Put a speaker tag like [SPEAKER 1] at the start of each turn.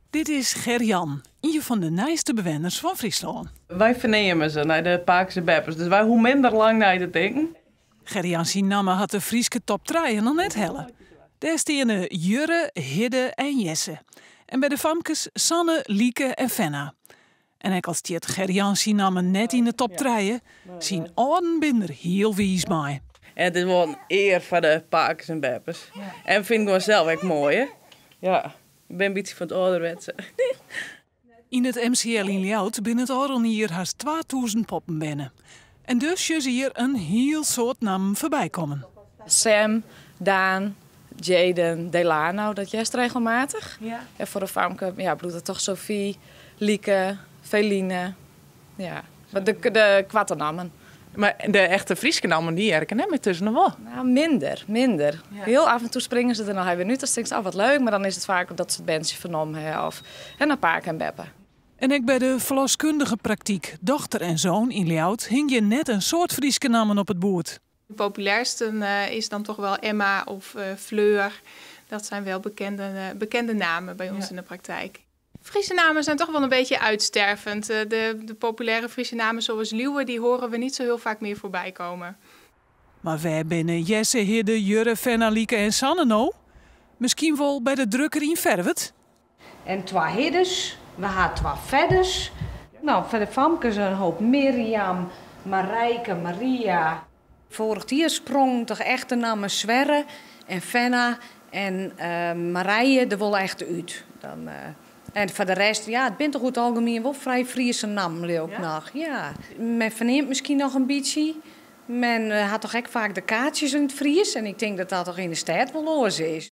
[SPEAKER 1] Dit is Gerjan, ien fan de nijste bewenners fan Fryslân.
[SPEAKER 2] Wy ferneame se nei de pakes en beppes, dus wy hoege minder lang nei te tinken.
[SPEAKER 1] Gerjan syn namme hat de Fryske top trije noch net helle. Dêr steane Jurre, Hidde en Jesse. En by de famkes Sanne, Lieke en Fenna. En ek al stiet Gerjan syn namme net yn de top trije, syn âlden binne der hiel wiis mei.
[SPEAKER 2] En it is wol in ear foar de pakes en beppes. En fyn ik gewoan sels ek moai, hè? Ja, ik bin in bytsje fan it âlderwetse.
[SPEAKER 1] Yn it MCL yn Ljouwert binne it ôfrûne jier hast 2000 poppen berne. En dus sjogge se hjir in hiel soad nammen foarby kommen.
[SPEAKER 3] Sam, Daan, Jaden, Delano, dat hearst regelmatich. En foar de famke, ja, bliuwt it toch Sophie, Lieke, Feline. Ja, de koarte nammen.
[SPEAKER 4] Mar de echte Fryske nammen, dy hear ik der net mear tusken, of wol?
[SPEAKER 3] Nou, minder, minder. Hiel af en toe springe se der noch even út. Dan tinkst, oh, wat leuk. Mar dan is it faak dat se it berntsje fernommen ha of nei pake en beppe.
[SPEAKER 1] En ek by de ferloskundige praktyk Dochter en Zoon yn Ljouwert hingje net in soad Fryske nammen op it boerd.
[SPEAKER 5] De populairste is dan toch wel Emma of Fleur. Dat zijn wel bekende namen bij ons in de praktijk. Friese namen zijn toch wel een beetje uitstervend. De populaire Friese namen zoals Lieuwe, die horen we niet zo heel vaak meer voorbij komen.
[SPEAKER 1] Mar wêr binne Jesse, Hidde, Jurre, Fenna, Lieke en Sanne no? Miskien wol by de drukker yn Ferwert?
[SPEAKER 6] En twa Hiddes, we ha twa Feddes. No, foar de famkes in hoop Mirjam, Marijke, Maria. Foarich jier sprongen toch echt de nammen Sverre en Fenna en Marije der wol echt út. Dan, en foar de rest, ja, it binne toch oer it algemien wol frij Friese nammen, leau ik noch. Ja. Men fernimt miskien noch in bytsje. Men hat toch ek faak de kaartsjes yn it Frysk en ik tink dat dat toch yn de stêd wol oars is.